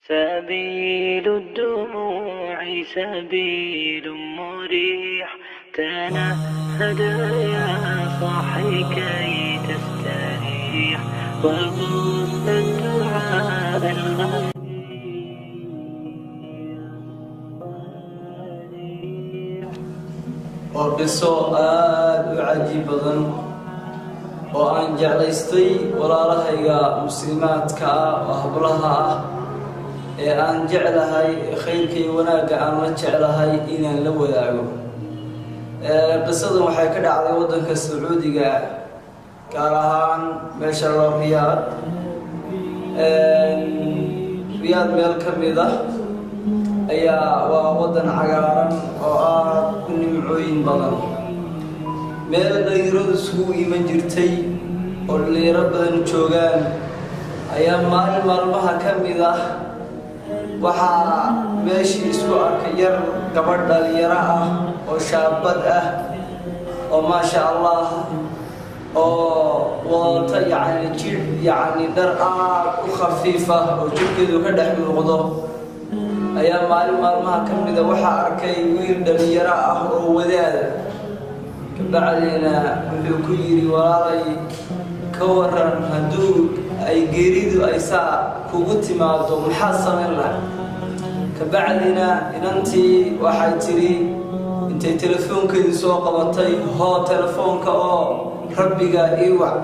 سبيل الدموع سبيل مريح، تنهد يا صاحي كي تستريح، وبث الدعاء الخفيف. Oo qiso aada u cajiib badan oo aan jeclaystay walaalahayga muslimaadka ah oo hablaha ah ee aan jeclahay khayrka iyo wanaagga aan la jeclahay inaan la wadaago. Qisadan waxay ka dhacday waddanka Sacuudiga, gaar ahaan meesha loo Riyaad. Riyaad meel ka mid ah ayaa waa waddan cagaaran oo aada u nimcooyin badan, meel dhalinyaradu isugu iman jirtay oo dhalinyaro badan joogaan ayaa maalin maalmaha ka mid ah waxaa meeshii isku arkay yar gabadh dhalinyaro ah oo shaabad ah oo maasha Allah oo wadata, yacni jidh, yacni dhar aada u khafiif ah oo jidhkeedu ka dhex muuqdo ayaa maalin maalmaha ka mida waxaa arkay wiil dhalinyaro ah oo wadaada. Kabacdina wuxuu ku yidhi: "Walaalay, ka waran hadduu ay geeridu ay saa kugu timaado, maxaad samayn lahay?" Kabacdina inantii waxay tidhi, intay telefoonkeedii soo qabatay: "Hoo telefoonka oo Rabbiga ii wac."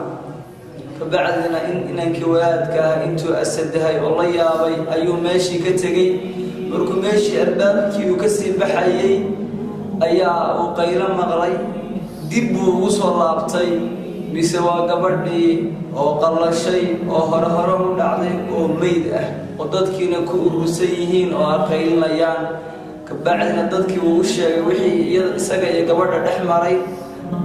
Kabacdina in inankii wadaadka ah intuu asadahay oo la yaabay ayuu meeshii ka tegey. Markuu meeshii albaabkii uu kasii baxayey ayaa uu qaylo maqlay. Dib buu ugu soo laabtay, mise waa gabadhii oo qallashay oo hore hore u dhacday oo meyd ah oo dadkiina ku urursan yihiin oo ay qaylinayaan. Kabacdina dadkii wuu u sheegay wixii isaga iyo gabadha dhex maray.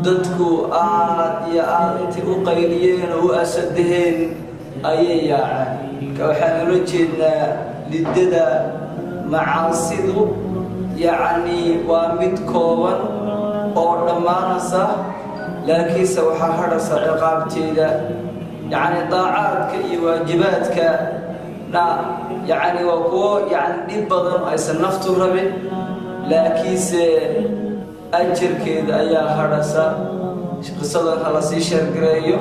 Dadku aad iyo aad intay u qayliyeen oo u asadaheen ayay yaaceen. Marka waxaan ula jeednaa liddada macaasidu yacni waa mid kooban oo dhammaanaysa, laakiinse waxaa hadhaysa ciqaabteeda. Yacni daacaadka iyo waajibaadka na yacni waa kuwo yacni dhib badan aysan naftu rabin, laakiinse ajarkeeda ayaa hadhasa. Qisadan ha lasii share gareeyo,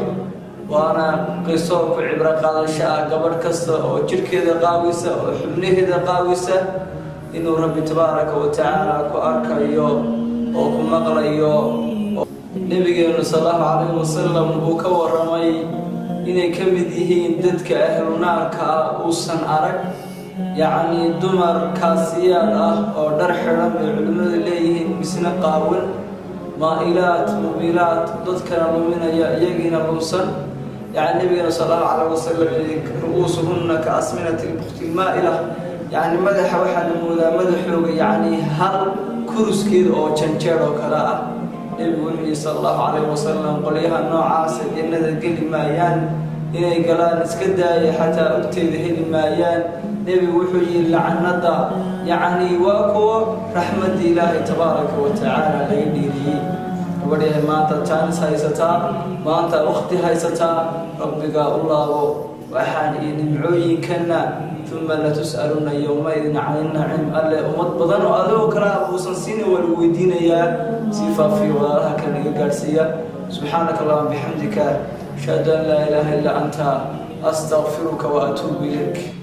waana qiso ku cibro qaadasho ah gabadh kasta oo jidhkeeda qaawisa oo xubnaheeda qaawisa inuu Rabbi tabaaraka wa tacaala ku arkayo oo ku maqlayo. Nabigeenu sal Allahu calayhi wasalam uu ka waramay inay ka mid yihiin dadka ahlu naarka ah uusan arag, yacni dumar kaasiyaad ah oo dhar xidhan bay culimmadu leeyihiin, misna qaawan, maa'ilaat mumilaat, dadkana luminaya, iyagiina lunsan. Yani nabigeena sal Allahu calayh wasalam: "Ru'uusuhunna ka asminati lbukhti lmaa'ila." Yani madaxa waxaa la moodaa madaxooga yacni hal kuruskeeda oo janjeer oo kale ah. Nebigu wuxuu yihi sal Allahu calayh wasalam: "Qolyaha noocaasa jannada geli maayaan, inay galaan iska daaya, xataa ogteeda heli maayaan." Nebigu wuxuu yihi lacnada, yacni waa kuwo raxmadda Ilaahay tabaaraka wa tacaala laga dhiiriyey. Gabadhahay, maanta jaanis haysataa, maanta waqti haysataa, Rabbigaa u laabo. Waxaan iyo nimcooyinkanna uma latus'aluna yowmaidin cani naciim. Alle ummad badan oo adigoo kale uusan siina waa lagu weydiinayaa. Sii faafiyo, walaalaha kale naga gaadhsiiya. Subxaanaka Allahuma bixamdika, ashhadu an laa ilaaha illaa anta, astaqfiruka wa atuubu ilayk.